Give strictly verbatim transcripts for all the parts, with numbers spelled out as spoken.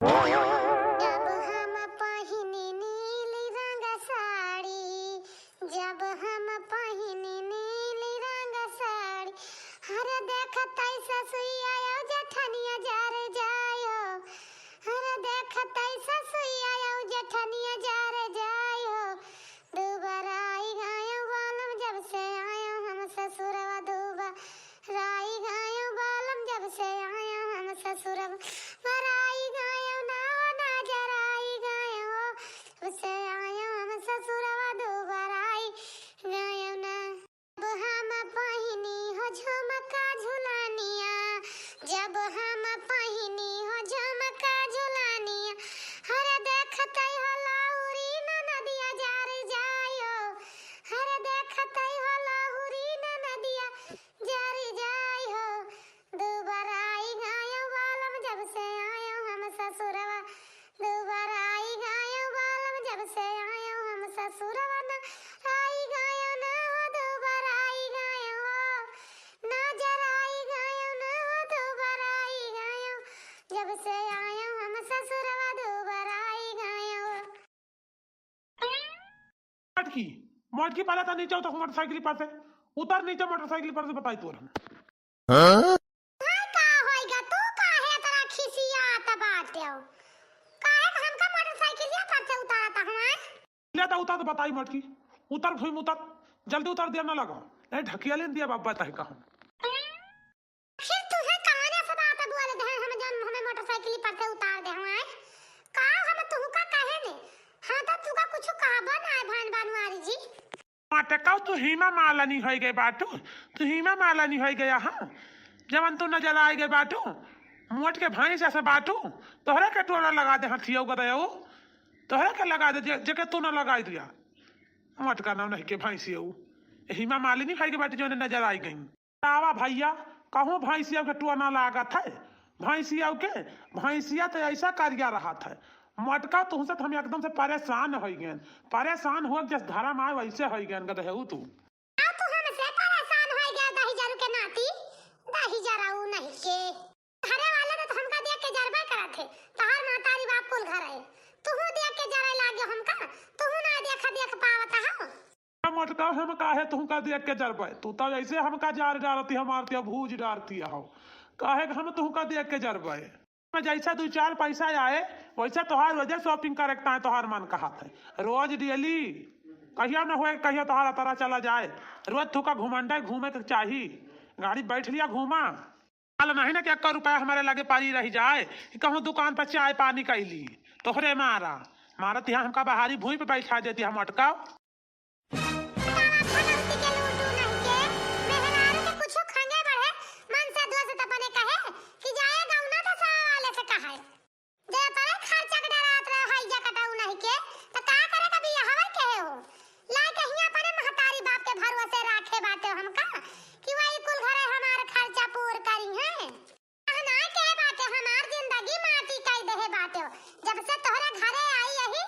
जब हम पहिनी नीली रंग साड़ी, जब हम पहिनी नीली रंग साड़ी, हर देखतै ससुइया औ जेठनिया जर जायो, हर देखतै ससुइया औ जेठनिया जर जायो। दुबराई गयो बालम जब से आयो हम ससुरवा, दुबराई गयो बालम जब से आयो हम ससुरवा, बराई गयो ना, ना जराई गयो, जब से आयो हम ससुरवा, दुबराई गयो ना। जब हम पहिनी हो झुमका झुलानिया, जब हम पहिनी हो झुमका झुलानिया, हर देखतै हो लौरी ननदिया जर जायो, हर देखतै हो लौरी ननदिया जर जायो। दुबराई गयो बालम जब से आयो हम ससुरवा, दुबराई गयो बालम जब से आयो हम ससुरवा, ना आई गयो ना हो, दुबराई गयो हो, ना जराई गयो ना हो, दुबराई गयो, जब से आयो हम ससुरवा, दुबराई गयो। मटकी, मटकी, पहले तो नीचे उतर मोटरसाइकिल पर से, उतर नीचे मोटरसाइकिल पर से, बताई तोर हम। हाँ? हाय, का होइगा? तू काहे इतना खिसियात बाटे हो? काहे के हमका मोटरसाइकिलिया पर से उतारत हवा? ले तो उतर तो बताई मटकी, उतर भूमि उतर, जल्दी उतर दिया ना लगा, नहीं ढकिया लेन दिया बाबा तहे कहूँ। फिर तुहे कवने से बात बोल दे हम जौन हमें मोटरसाइकिल पर से उतार दे हमारे? का हम तुहका कहे ने? हाँ तो तुका कुछ कहबो ना है भान बनवारी जी। मटकाऊ तू हेमा मालिनी होइ गए बाटू, तू हेमा मालिनी होइ गया हाँ, जवन तू नजर आइ गए बाटू, मोट के भैंस ऐसे बाटू, तोहरे के टोला लगा दे हथिया गदयऊ, तोहरे के लगा दे जे, जेके तू ना लगाई दिया। मोटका नाम नहीं के भैंसियऊ, हेमा मालिनी होइ गए बाटू जौन नजर आइ गई। बतावा भैया, कहूँ भैंसिया के टोना लागत है? भैंसिया के, भैंसिया तो ऐसा करिया रहत है। मटका तुहसे तो हम एकदम से परेशान होइ गए, परेशान हुआ जस धर्म आए वैसे होइ गए गदहेऊ तू। आ तू हमसे परेशान होइ गया दही जरू के नाती, दही जराऊ नहीं के। घरे वाले तो हमका देख के जरबे करत है, तहार महतारी बाप कुल घर है, तुहू देख के जरे लागे हमका, तुहू ना देख देख पावत हो। मटका हम काहे तुहका देख के जरबे? तू तो ऐसे हमका जार डारती, हमार तिया भूज डारती हो। काहे के हम तुहका देख के जरबे? मैं जैसा दू चार पैसा आए, वैसा तोहार वजह shopping करे के ताए तोहार मन कहत है। रोज daily कहियो न होए, कहियो तोहार अतरा चला जाए। रोज तुका घुमंडे घूमे के चाही। गाड़ी बैठ लिया घूमा। हाल नहीं ना कि एक्का रुपया हमारे लगे परी रह जाए कि कहूँ दुकान पर चाय पानी कैली। तोहरे मारा, मारत यहाँ हमका बाहरी भूमि पे बैठा देती हम अटकाओ। बतावा भगवती के लूटू नहीं के, मेहरारू के कुछो खंगे बढ़े, मन से दोस्त अपने कहे कि जाए गौना तो सवा वाले से कहे। जे तोरे खर्चा के डरात रहे, हैजा कटाऊ नहीं के, त का करे का बियाहवा के हो? लाइके हियां अपने महतारी बाप के भरोसे राखे बाटे हमका, कि वही कुल घरे हमार खर्चा पूर करी हैं। कहना के बाटे, हमार जिंदगी माटी कई देहे बाटे। जब से तोहरे घरे आई यही,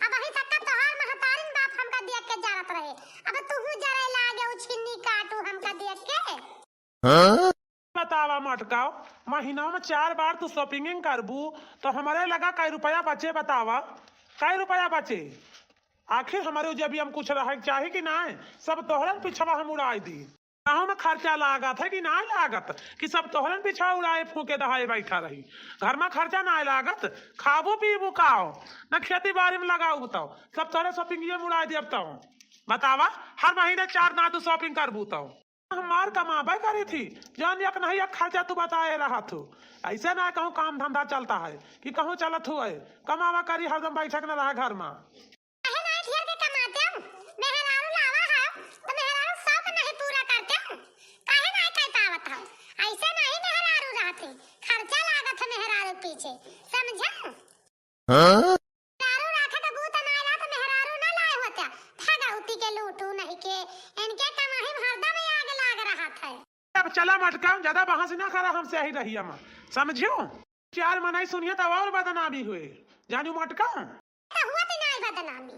अबहीं तक का तोहार महतारिन बाप हमका देख के जरत रहे, अब तुहू जरे लागे उ छिन्नी काटू हमका देख के। हाँ? बतावा मटकाओ, महीना में चार बार तू shopping करबू, तो हमरे लगा कई रुपया बचे बतावा, कई रुपया बचे? आखिर हमरे जब भी हम कुछ रहे के चाही कि नाय, सब तोहरन पिछवा हम उड़ाई दी। गाँव में खर्चा लागत है कि नाय लागत, कि सब तोहरन पिछवा उड़ाए फूके दहाए बैठा रही। घर में खर्चा नाय लागत, खाबू पीबू काओ, न खेती बाड़ी में लगाऊ बताओ, सब तोहरे shopping में उड़ाए दियब तौ। बतावा, हर महीने चार ना तू shopping करबू तौ। हमार कमाबे करी थी, जौन एक नहीं एक खर्चा तू बताए रहत हो। ऐसे ना कहूँ काम धंधा चलता है कि कहूँ चलत हुए, कमावा करी हरदम बैठक न रहा घर में। काहे ना ढेर के कमाते हो? मेहरारू लावा हो, तो मेहरारू शौक नहीं पूरा करते हो? काहे ना कर पावत हो? ऐसे नहीं मेहरारू रहते, खर्चा लागत है मेहरारू पीछे, समझा? हाँ? मेहरारू राखे के बूत ना आइला तो मेहरारू ना लाए होता। भगौती के लूटू नहीं के, इनके कमाही में हरदम आग लाग रहत है। अब चला मटका, ज्यादा बहस ना करा हमसे, यही रही हम, समझियो? चार मनई सुनिए तब और बदनामी हुए, जानू मटका। तो हुआ तो नहीं बदनामी,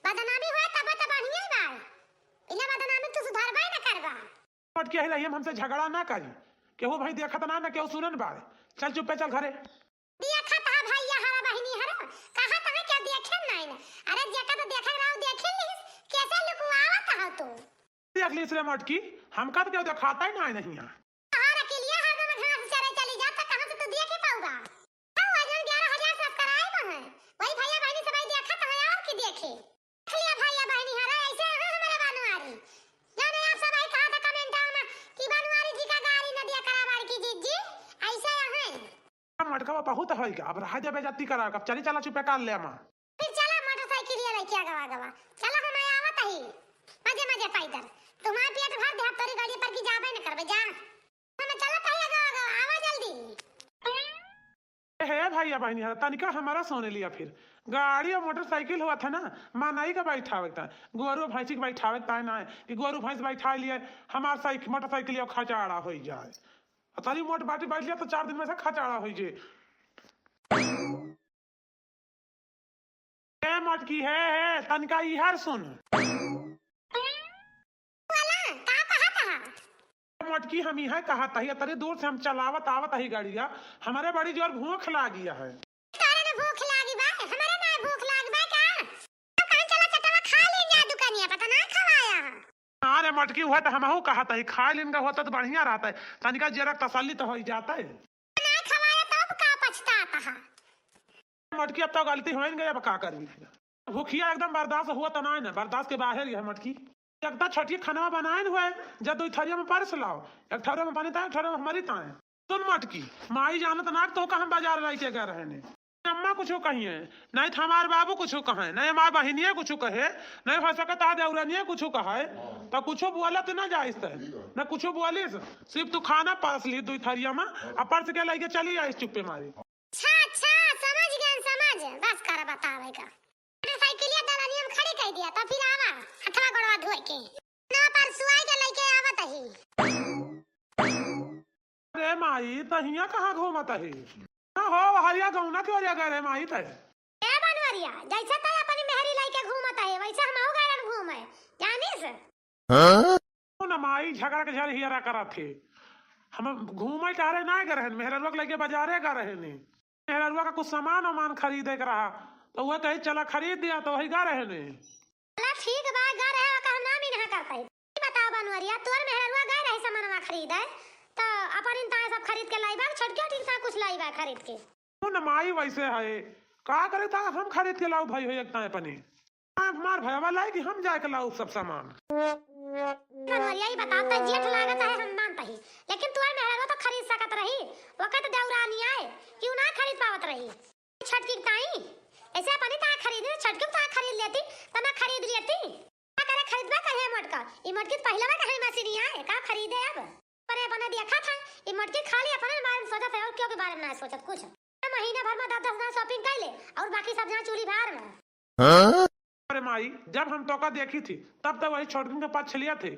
बदनामी हुआ तब तो बढ़िया बा, बिना बदनामी तू सुधरबे न करबा। मटकी यही रही हम, हमसे झगड़ा ना करी, केहू भाई देखत ना, ना केहू सुनन बाड़े। चल चुप्पे चल घरे। देखत हा भैया, कहा तहाँ क्या देखे नहीं ना? अरे जेका तो देखे रहो, देखे नहीं, कैसे लुकवावत हो तू? देख लीस रे मोटकी, हमका तो केहू देखाता ही नाहीं, नहीं है। तोहार अकेलिया है, तो मैं घास चरे चली जा, तो कहाँ से तू देखे पाऊगा? हाँ, वो जौन ग्यारह हजार subscribe है, वही भैया बहनी सब आई देखत है और की देखे। देख लिया भैया बहनी, हरा ऐसे है हमारे बनवारी। जाने आप सब आई कहा था comment में कि बनवारी जी का गारी न दिया करा बड़की जीजी, ऐसे है। मोटका बहुत होइगा, अब रहा दे बेइज्जती करा, अब चली चला चुपे कर ले अमा। फिर चला मोटरसाइकिल ये लेके गवा गवा। चला हम आवत ही। मजे मजे पैदल। तुम्हार पेट भर दे, तोरी गाड़ी पर की जाबे न करबे, जा। हम चलत ही गवा गवा, आवा जल्दी। ए, हे भैया बहनी, हरा तनिका हमारा सोने लिया फिर। गाड़ी और मोटरसाइकिल हुआ था ना, मनई का बैठावे था। गोरू भैंसी के बैठावे था ना, कि गोरू भैंस बैठा लिए, हमार साइकिल, मोटरसाइकिल ये खचाड़ा हो जाए। आ तनी मोट बाटी बैठ लिया तो चार दिन में से खचाड़ा हो जाए। ए मोटकी, हे, हे, तनिका इहर सुन। बोला, का कहत हा? मोटकी, हम इहै कहत हई, तरे दूर से हम चलावत आवत हई गाड़िया, हमरे बड़ी जोर भूख लागी है। तोरे न भूख लागी बा, हमरे ना भूख लागी बा का? तो कहाँ चला चटवा खा ली जा दुकानिया, पता ना खवाया है। हाँ रे मोटकी, उहै तो हमहू कहत हई, खा लेन का होता तो बढ़िया रहता है, तनिका जरा तसल्ली तो हो जाता है। ना खवाया तब का पछतात हा? मोटकी, अब तो गलती होइन गई, अब का करबी? भूखिया एकदम बर्दाश्त हुआ तो ना है ना, बर्दाश्त के बाहर ही है मोटकी। एक तो छोटकी खाना बनाए न हुए, जब दो थरिया में परस लाओ, एक ठौरा में पानी ताए, एक ठौरा में हमारी ताए। सुन मोटकी, माई जानत ना तो का हम बाजार लाई के गए रहने। अम्मा कुछ कहिए, नहीं तो हमार बाबू कुछ कहे, नहीं हमार बहिनिया कुछ कहे, नहीं हो सकता देवरनिया कुछ कहे, तो कुछ बोलत ना जाइस तै, ना कुछ बोलिस, सिर्फ तू खाना परस ली दो थरिया में, आ परस के लेके चली आइस चुप्पे मारी। अच्छा, अच्छा, समझ गए, समझ। बस कर बतावे का। मोटरसाइकिलिया दलानिया में खड़ी कर दिया, तो फिर आवा, हथवा गोड़वा धोए के। ना परसुआई के लेके आवत ही। अरे माई, त हियां कहाँ घूमत ही? ना हो, हरिया गौना के ओरिया गए रे माई तै। ए बनवरिया, जैसे तै अपनी मेहरी लेके घूमत है, वैसे हमहू गए घूमे। जानिस? हाँ? ओ न माई, झगड़ा के झर हियरा करत हे। हम घूमे टहरे ना गए रहन, मेहररुआ के लेके बाजारे गए रहन। मेहररुआ का कुछ सामान वामान खरीदे के रहा, तो वह कही चला खरीद दिया, तो वही गए रहन। चला ठीक बा, गए रहे, ओका हम ना मिनहा करते। ई बताओ बनवरिया, तोर मेहररुआ गए रही सामानवा खरीदे, तो अपन इन ताए सब खरीद के लाई बा, छोटकी ठीक सा कुछ लाई बा खरीद के। ओ न माई वैसे है, का करे ता हम खरीद के लाऊ भाई हो एक ताए अपने। हमार भयवा लाई कि हम जाए के लाऊ सब सामान। बनवरिया, ई बताओ, त जेठ लागत है, हम मानत ही, लेकिन तोर मेहररुआ तो खरीद सकत रही, ओकर तो देवरानी आए, क्यों ना खरीद पावत रही? छोटकी के ताई, ऐसे अपनी ताई खरीद, छोटकी के ताई खरीद लेती, त ना खरीद लेती। का करे खरीदबा करे मोटका, ई मोटकी तो पहले में कहीं मशीनी आए, का खरीदे अब? पर ये बना दिया खा था, ई मोटकी खाली अपने बारे में सोचत है और क्यों के बारे में ना सोचत कुछ। महीना भर में दस दस ना shopping कर ले और बाकी सब जहाँ चूल्ही भार में। हाँ? अरे माई, जब हम तोका देखी थी, तब तो वही छोटकिन के पक्ष लिया थे।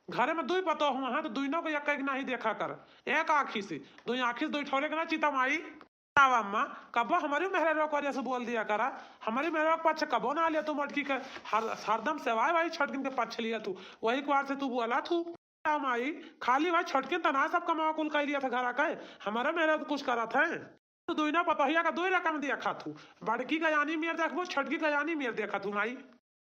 घरे में दुई पतोह हुआ है, तो दुइनों को एक एक नहीं देखा कर, एक आँखी से, दुई आँखी से दुई ठौरे के ना चीता माई। बतावा अम्मा, कबो हमारी मेहररुआ को ऐसे बोल दिया करा, हमारी मेहररुआ के पक्ष कबो ना लिया तू मोटकी के, हर, हरदम सेवाए वही छोटकिन के पक्ष लिया तू, वही कुआर से तू बोला तू। आ माई, खाली भाई छोटकिन तना सब कमावा कुल कर लिया था घरा के, हमारा मेहररुआ तो कुछ करत है। तू दुइना पतोहिया का दुई रकम दिया खातू, बड़की का यानी मेर देखबो, छोटकी का यानी मेर देखा तू माई।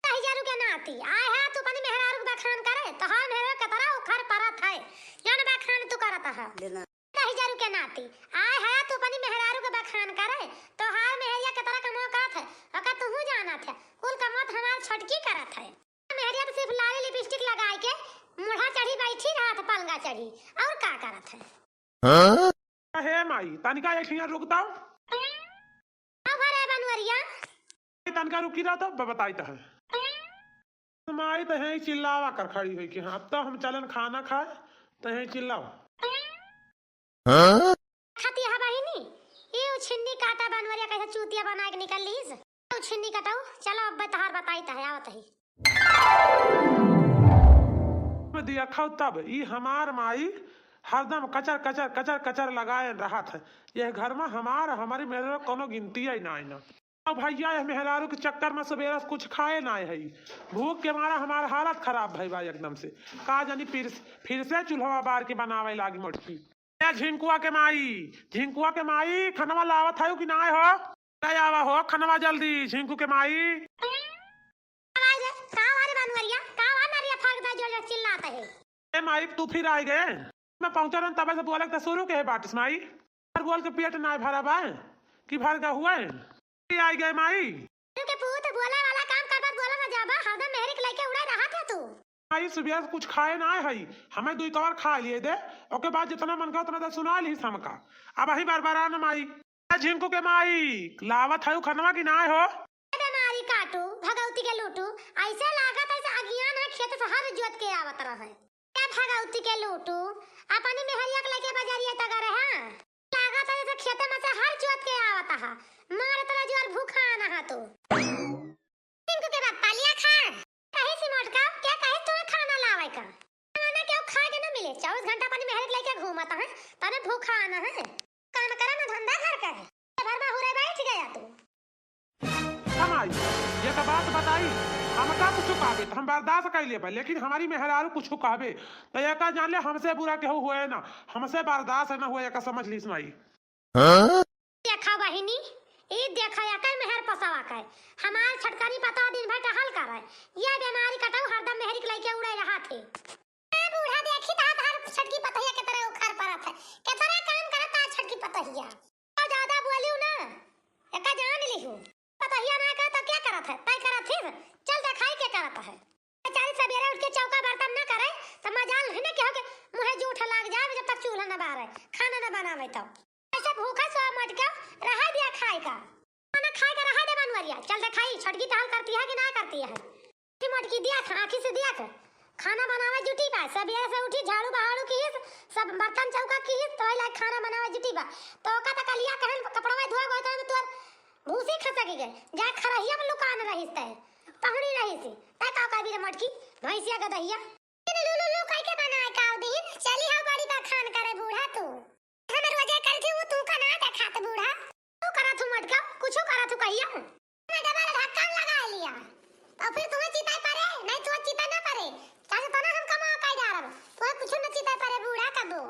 दहिजरू के नाती, आए है तू अपनी मेहरारू के बखान करे, तोहार मेहरारू के तरह उखड़ परत है, जौन बखान तू करत है। दहिजरू के नाती, आए है तू अपनी मेहरारू के बखान करे, तोहार मेहरिया के तरह कमवा करत है, ओका तुहू जानत है, कुल कमवा तो हमार छोटकी करत है। मेहरिया तो सिर्फ लाली lipstick लगाए के मुढ़ा चढ़ी बैठी रहत है, पलंगा चढ़ी, और का करत है? हाँ? हे माई, तनिका एक हियाँ रुक दाओ। अब रे बनवरिया। तनिका रुकी रहा तो ब-, बताई तो है। माई तो है चिल्लावा कर खड़ी हुई कि हाँ, अब तो हम चलन खाना खाए, तो है चिल्लाओ। हाँ? खाती है बहिनी, ये उ छिन्नी काटा बनवरिया कैसे चूतिया बना के निकल लीस। उ छिन्नी कटाऊ, चलो अब तहार बताई तो है, आवत ही। में दिया खाओ तब, ई हमार माई हरदम कचर, कचर, कचर, कचर लगाए रहत है। यह घर में हमार, हमारी मेहरारू कोनो गिनती है ना, ना। अब भैया, यह मेहरारू के चक्कर में सवेरा से कुछ खाए ना है। भूख के मारा हमार हालत खराब भई बा एकदम से। का जानी फिर, फिर से चूल्हा बार के बनावे लागी मोटकी। ए झिंकुआ के माई, झिंकुआ के माई, खनवा लावत है कि ना हो? आवा हो खनवा जल्दी, झिंकू के माई। आवाज है, का हमारे बनवरिया, का हमारे नरिया फाड़ दे जो, जो चिल्लात है? ए माई, तू फिर आइ गए। मैं पहुंचा रहन तबे से बोले के शुरू के है बाटिस माई। और बोल के पेट ना भरा बा कि भर गा हुआ है। फिर आइ गए माई। के पूत बोले वाला काम कर, बात बोला ना जाबा, हरदम मेहरी के लेके उड़े रहा था तू। माई, सुबह से कुछ खाए ना है, हमें दुई कवर खा लिए दे, ओके बाद जितना मन का उतना दे सुना ली हमका। अब अही बार बार आना माई। ए झिंकू के माई, लावत है खनवा कि ना हो? ए बेमारी काटू, भगौती के लूटू, ऐसे लागत है से अगियान है खेत से हर जोत के आवत रहे। ए भगौती के लूटू, अपनी मेहरिया के लेके बाजारिया तक रहे, हाँ? लागत है जैसे खेते में से हर जोत के आवत हा। मार तोरा जुआर भूखा ना हा तू। टिंकू के बाप पालिया खा। कहे सी मोटका, क्या कहे तुम्हें खाना लावे का? खाना क्यों खा के ना मिले? चउबीस घंटा अपनी मेहर के लेके घूमत है, तने भूखा ना है। काम करा ना धंधा घर का है। घर में हुरे बैठ गया तू। हम आई, ये तो बात बताई, हमका कुछ कहबे तो हम बर्दाश्त कर लेबे, लेकिन हमारी मेहरारू कुछ कहबे तो एका जान ले हमसे बुरा केहू हुए ना, हमसे बर्दाश्त ना हुए, एका समझ लीस माई। हाँ? देखा बहिनी, ई देखा एका मेहर पसवा के, हमार छटकनी पता दिन भर टहल करे, ये बेमारी कटाऊ हरदम मेहरी के लेके उड़े रहा थे। ए बूढ़ा, देखी त हर छटकी पतहिया के तरह उखाड़ पड़त है। केतना काम करत है छटकी पतहिया। तो ज्यादा बोलियो ना, एका जान लिहू। पतहिया ना का तो क्या करत है? तय करत थी। चल देखाई के करत है। बेचारी सबेरे उठ के चौका बर्तन ना करे, तो मजाल है ना केहू के मुँहे जूठ लाग जाए, जब तक चूल्हा ना बारे, खाना ना बनावे तो। ऐसे भूखा सो मटका रहा दिया खाए का। खाना खाए का रहा दे बनवरिया। चल देखाई, छटकी टहल करती है कि ना करती है? ती मटकी दिया खा, आँखी से दिया खा। खाना बनावे जुटी बा, सबेरे से उठी, झाड़ू बहाड़ू किहिस, सब बर्तन चौका किहिस, तो लायक खाना बनावे जुटी बा। तो ओका त कलिया कहन कपड़वा धोए गए, तो तोर भूसी खसक गए, जा खरहिया में लुकान रहिस तै, पहुनी रहिस, तै का कहबी रे मटकी, भैंसिया गदहिया। लू लू लू कह के बनाए का दिन, चली हो बड़ी बखान करे बूढ़ा तू। हम रोजे करती हूँ, तू का ना देखात बूढ़ा। तू करत हूँ मटका, कुछो करत हूँ कहिया। मैं डबल ढक्कन लगा लिया, तो फिर तुम्हें चिताई परे, नहीं तुम्हें चिताई ना परे। चाहे तो ना हम कमा कई डारब, तुम्हें कुछो न चिताई परे बूढ़ा कबो।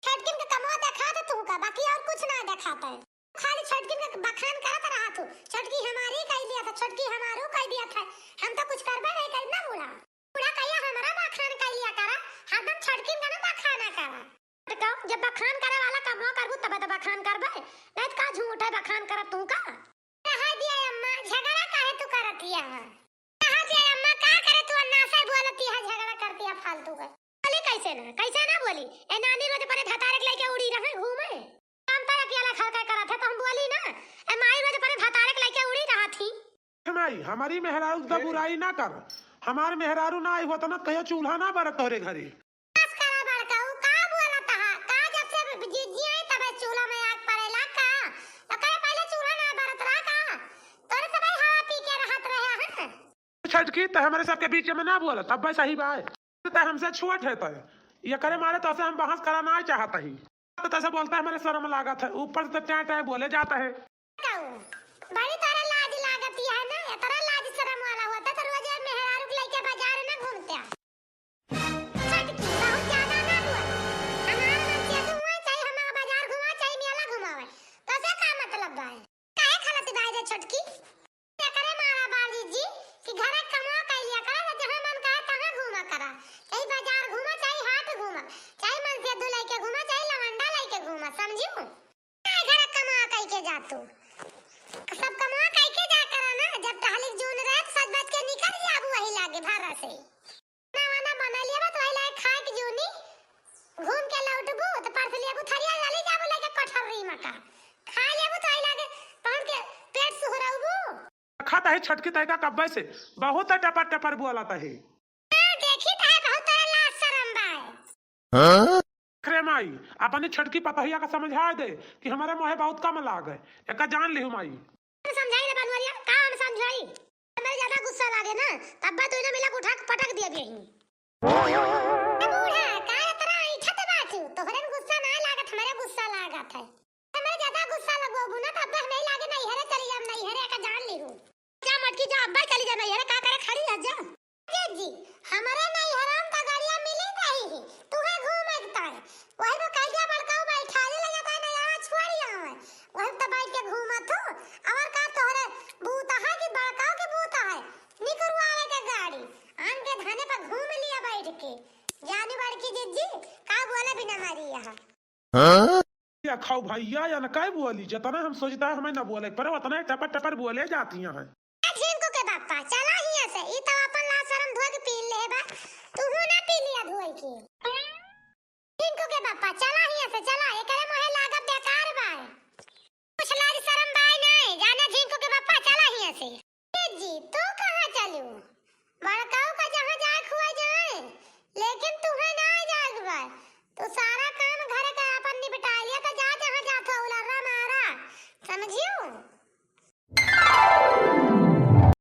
छटकिन के कमवा देखात तू का, बाकी और कुछ ना देखात है। खाली छटकिन के बखान करत रहा तू, छटकी हमारी कह दिया था, छटकी हमारू कह दिया था, हम तो कुछ करबे नहीं करी ना बूढ़ा। पूरा कहिया हमरा बखान कइ लिया करा, हरदम छटकिन का ना बखाना करा। तो जब बखान करे वाला कमवा करबू तबे तो बखान करबे, नहीं तो का झूठ है बखान करत तू का? कहा दिया अम्मा, झगड़ा काहे तू करत हिया? कहा दिया अम्मा, का करे तू अन्ना से बोलती है, झगड़ा करती है फालतू का? बोली कैसे ना, कैसे ना बोली? ए नानी रोज अपने भतारे के लेके उड़ी रहे घूमे। काम तो अकेला घर का करत है तो हम बोली ना। ए माई रोज अपने भतारे के लेके उड़ी रहा थी। ए माई, हमारी मेहरारू तो बुराई ना कर, हमार मेहरारू ना आई होता ना कहियो चूल्हा ना बरत तोहरे घरे। बस करा बड़का, ऊ का बोलत हा? का जब से जि-, जियाई तबे चूल्हा में आग पड़ेला का? ओकरे पहले चूल्हा ना बरत रहा का? तोरे सबे हवा पी के रहत रहे हन। छटकी, त हमरे सबके बीच में ना बोलत, अब सही बा। त हमसे छोट है त, ये करे मारे तो से हम बहस करा ना चाहत ही। तो तैसे बोलता है, हमारे शर्म लागत है, ऊपर से टैं टैं बोले जाता है। कहू, बड़ी तोरा लाज लागत है ना, इतना लाज शर्म वाला होता तो रोज मेहरारू के लेके बाजार ना घूमते। छटकी, बहुत ज्यादा ना बोल। हमार मन से तू हुआ चाहे हमार बाजार घुमा, चाहे मेला घुमावे, तो से का मतलब बा? काहे खलत बाय रे छटकी? एकरे मारा बाजी जी कि घरे कमवा कइ लिया करे, तो जहाँ मन कहे तहाँ घूमा करा। चाहे बाजार घूमा, चाहे हाट घूमा, चाहे मन से दू लइके घूमा, चाहे लवंडा लइके घूमा, समझियो? काहे घरे कमवा कइ के जा तू? सब कमवा कइ के जा करा ना, जब टहलिक जून रहे तो सज बज के निकल जाबू वही लागे भरा से। खाना वाना बना लिया बा, तो वही लायक खाए के जूनी, घूम के लौटबू, तो परसलिया बुथरिया वाली जाबू लेके कठर्री मका। खा लेबू, तो वही लागे पहुंच के पेट सुहरबू। खा तही छटकी तय का कब्बे से, बहुत टपर टपर बोला तही। हाँ, देखी तही बहुत तरह लाज शरम बाय। हाँ? अरे माई, अपनी छटकी पतहिया का समझा दे कि हमारे मोहे बहुत कम लागे, एका जान लिहू माई। हम समझाई रे बनवरिया, का हम समझाई? हमारे ज्यादा गुस्सा लागे ना, तब बा तू इन्हें मिला के उठा के पटक दिया भी यहीं। ए बूढ़ा, का इतना ऐठत बाटू? तोहरे में गुस्सा ना लागत, हमारे गुस्सा लागत है। हमारे ज्यादा गुस्सा लगवाबू ना, तब हमें लागे नैहरे चली जाम, नैहरे का जान लिहू। जा मटकी जा, अब्बा चली जा नैहरे, का करे खड़ी है, जा। ए जी, हमारे नैहरे में तो गड़िया मिली नहीं है, तू है घूम एकता है। वही वो कह दिया बड़काऊ बैठा ले, ले जाता है नैहरा छोड़िया। है, वही तो बैठ के घूमत हो। और का तोहरे बूता है कि बड़काऊ के बूता है निकरवावे के गाड़ी? आन के धाने पर घूम लिया बैठ के, जानी बड़की जिज्जी, का बोले बिना मारी यहाँ। हाँ? या खाओ भैया, या न काय बोली, जितना हम सोचता है हमें न बोले, पर उतना ही टपर टपर बोले जाती हैं। ए झिंकू के बापा, चला हियां से, ई तो अपन लाज शरम धोए के पी ले बा, तू हूं ना पी लिया धोए के। झिंकू के बापा, चला हियां से, चला, एकरे मोहे लागब बेकार बा। कुछ लाज शरम बाय नहीं, जाना झिंकू के बापा, चला हियां से। ए जी, तू कहाँ चलू? बड़काऊ का जहाँ जाए खुआ जाए, लेकिन तुहे ना जाए के बा। तू सारा काम घर का अपन निपटा लिया, तो जा जहाँ जात हो, उलर्रा मारा, समझियो?